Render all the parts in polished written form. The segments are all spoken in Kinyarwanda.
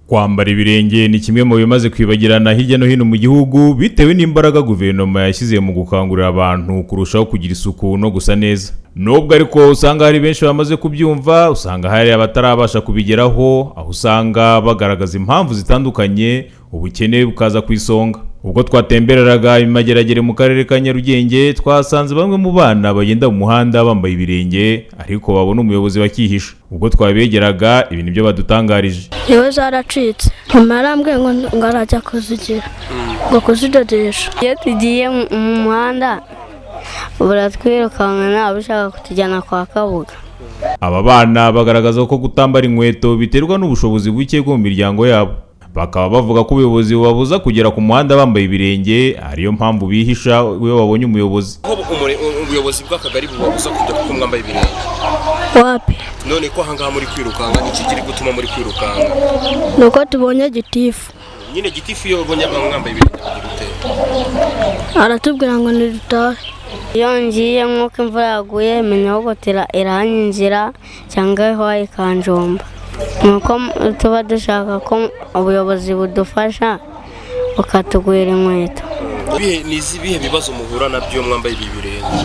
Kwambara ibirenge ni kimwe mu bimaze kwibagirana hirya no hino mu gihugu, bitewe n'imbaraga guverinoma yashyize mu gukangurira abantu kurushaho kugira isuku no gusa neza. Nubwo ariko usanga hari benshi bamaze kubyumva, usanga hari abatarabasha kubigeraho, aho usanga bagaragaza impamvu zitandukanye, ubukene bukaza ku isonga. Ubwo twatembereraga i Mageragere mu karere ka Nyarugenge, twasanze bamwe mu bana bagenda mu muhanda bambaye ibirenge, ariko babona umuyobozi bakihisha. Ubwo twabegeraga, ibi nibyo badutangarije. Yewe, zaracitse. Mama yarambwiye ngo arajya kuzigira, ngo kuzidodesha. Iyo tugiye mu muhanda baratwirukankana, ushaka kutujyana kwa Kabuga. Aba bana bagaragaza ko kutambara inkweto biterwa n'ubushobozi buke bwo mu miryango yabo, bakaba bavuga ko ubuyobozi bubabuza kugera ku muhanda bambaye ibirenge, ariyo mpamvu bihisha iyo babonye umuyobozi. Aho ubuyobozi bw'akagari bubabuza kujya kuko mwambaye ibirenge? Wapi. None ko ahangaha muri kwirukanka, ni iki kiri gutuma muri kwirukanka? Ni uko tubonye gitifu. Nyine gitifu iyo ubonye abantu mwambaye ibirenge bagira ute? Aratubwira ngo ntidutahe. Iyo ngiye, nk'uko imvura yaguye, minyogotera iranyinjira cyangwa ihwa ikanjomba. Ni uko tuba dushaka ko ubuyobozi budufasha bukatugurira inkweto. Ni ibihe bibazo muhura nabyo mwambaye ibi birenge?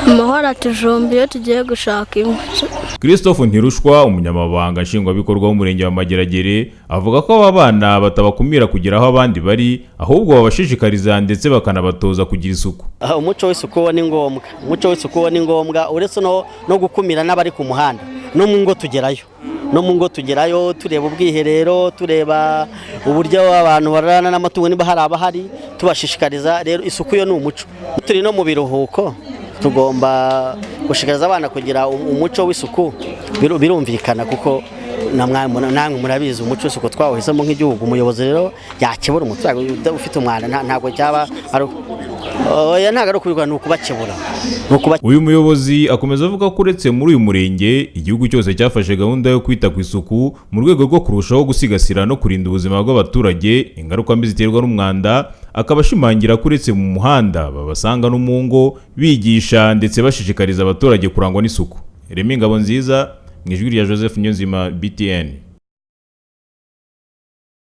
Amahoro atujomba iyo tugiye gushaka inkwi. Christophe Ntirushwa, umunyamabanga nshingwabikorwa w'umurenge wa Mageragere, avuga ko aba bana batabakumira kugera aho abandi bari, ahubwo babashishikariza ndetse bakanabatoza kugira isuku. Aha, umuco w'isuku wo ni ngombwa. Umuco w'isuku wo ni ngombwa, uretse no gukumira n'abari ku muhanda, no mu ngo tugerayo, no mu ngo tugerayo, tureba ubwiherero, tureba uburyo abantu bararana n'amatungo, niba hari abahari tubashishikariza. Rero isuku yo ni umuco. Turi no mu biruhuko, tugomba gushishikariza abana kugira umuco w'isuku. Birumvikana kuko namwe murabizi, umuco w'isuku twawuhisemo nk'igihugu. Umuyobozi rero yakebura umuturage ufite umwanda, ntabwo cyaba ari, oya, ntabwo ari ukubikora, ni ukubakebura, ni Uyu muyobozi akomeza avuga ko uretse muri uyu murenge, igihugu cyose cyafashe gahunda yo kwita ku isuku mu rwego rwo kurushaho gusigasira no kurinda ubuzima bw'abaturage ingaruka mbi ziterwa n'umwanda. Akaba ashimangira ko uretse mu muhanda, babasanga no mu ngo, bigisha ndetse bashishikariza abaturage kurangwa n'isuku. Remy Ngabonziza, mu ijwi rya Joseph Niyonzima, BTN.